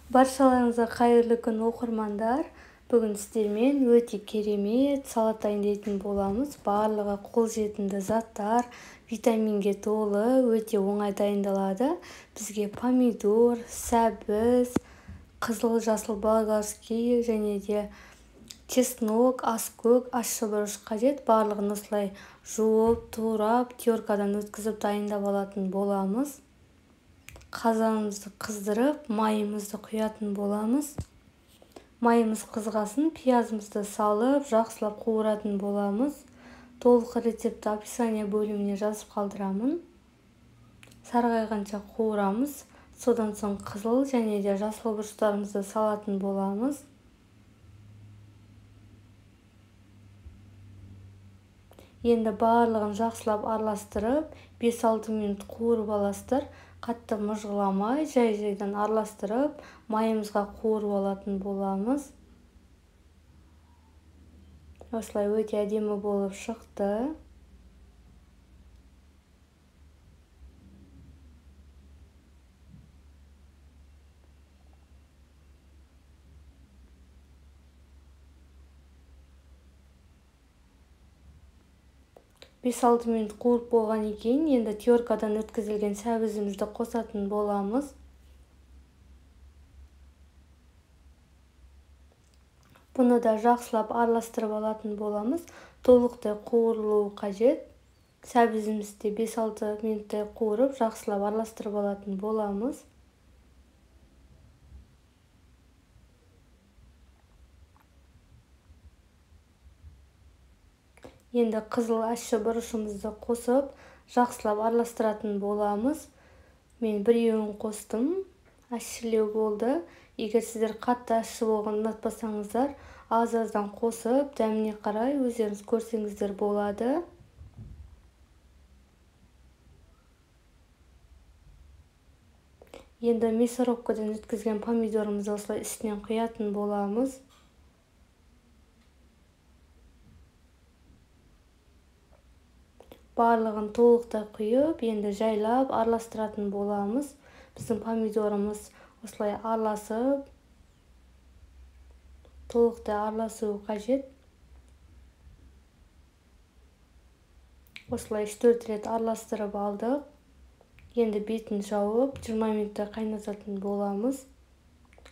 Баршаларыңызға қайырлы күн, оқырмандар. Бүгін сіздермен өте керемет салат дайындайтын боламыз. Барлығы қолжетімді заттар, витаминге толы, өте оңай дайындалады. Бізге помидор, сәбіз, қызыл жасыл болгарский және де чеснок, аскөк, ащы бұрыш қажет. Барлығын осылай жуып, турап, теркадан өткізіп дайындап алатын боламыз. Қазанымызды қыздырып, майымызды құятын боламыз. Майымыз қызғасын, пиязымызды салып, жақсылап қуыратын боламыз. Толық рецептті описание бөліміне жазып қалдырамын. Сарғайғанша қуырамыз. Содан соң қызыл және де жасыл бұрыштарымызды салатын боламыз. Енді барлығын жақсылап араластырып, 5-6 минут қуырып аласыздар. Қатты мыжғыламай, жай-жайдан араластырып, майымызға қуырып алатын боламыз. Осылай өте әдемі болып шықты. Бес-алты минут қуырып болған екен, енді теркадан өткізілген сәбізімізді қосатын боламыз. Бұны да жақсылап араластырып алатын боламыз. Толықтай қуырылуы қажет. Сәбізімізді 5-6 минуттай қуырып, жақсылап араластырып алатын боламыз. Енді қызыл ащы бұрышымызды қосып, жақсылап араластыратын боламыз. Мен біреуін қостым, ащылеу болды. Егер сіздер қатты ащы болғанын ұнатпасаңыздар, аз-аздан қосып, дәміне қарай өздеріңіз көрсеңіздер болады. Енді мясорубкадан өткізген помидорымызды осылай үстінен құятын боламыз. Барлығын толықтай құйып, енді жайлап араластыратын боламыз. Біздің помидорымыз осылай араласып, толықтай араласуы қажет. Осылай 3-4 рет араластырып алдық. Енді бетін жауып, 20 минуттай қайнататын боламыз.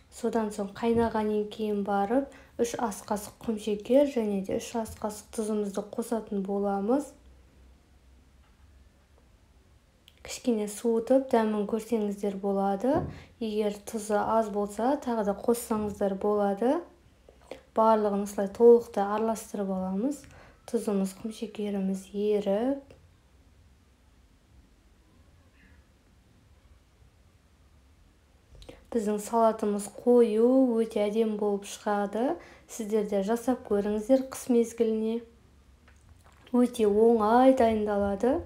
Содан соң қайнағаннан кейін барып, 3 ас қасық құмшекер және де 3 ас қасық тұзымызды қосатын боламыз. Кішкене суытып, дәмін көрсеңіздер болады. Егер тұзы аз болса, тағы да қоссаңыздар болады. Барлығын осылай толықтай араластырып аламыз. Тұзымыз, құмшекеріміз еріп. Біздің салатымыз қою, өте әдемі болып шығады. Сіздер де жасап көріңіздер қыс мезгіліне. Өте оңай дайындалады.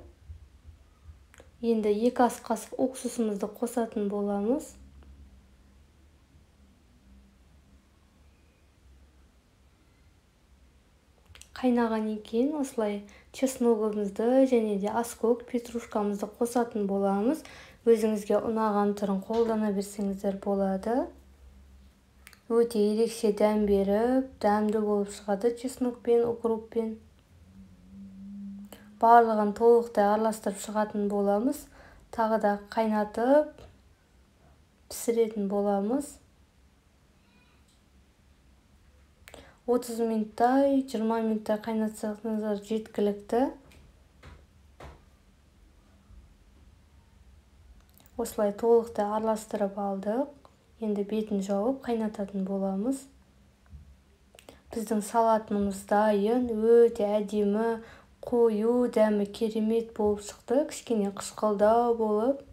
Енді 2 ас қасық уксусымызды қосатын боламыз. Қайнағаннан кейін осылай чесногымызды және де аскөк, петрушкамызды қосатын боламыз. Өзіңізге ұнаған түрін қолдана берсеңіздер болады. Өте ерекше дәм беріп, дәмді болып шығады чеснокпен, укроппен. Барлығын толықтай араластырып шығатын боламыз. Тағы да қайнатып, пісіретін боламыз. 30 минуттай, 20 минуттай қайнатсаңыздар жеткілікті. Осылай толықтай араластырып алдық. Енді бетін жауып қайнататын боламыз. Біздің салатымыз дайын, өте әдемі, қою, дәмі керемет болып шықты. Кішкене қышқылдау болып,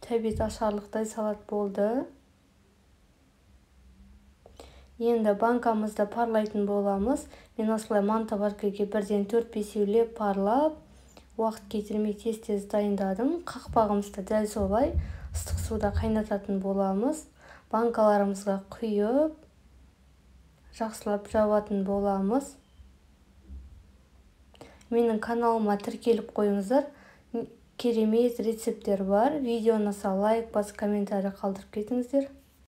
тәбет ашарлықтай салат болды. Енді банкамызды парлайтын боламыз. Мен осылай мантоваркаға бірден 4-5-еулеп парлап, уақыт кетірмей тез-тез дайындадым. Қақпағымызды дәл солай ыстық суда қайнататын боламыз. Банкаларымызға құйып, жақсылап жабатын боламыз. Менің каналыма тіркеліп қойыңыздар. Керемет рецепттер бар. Видеоны лайк басып, комментарий қалдырып кетіңіздер.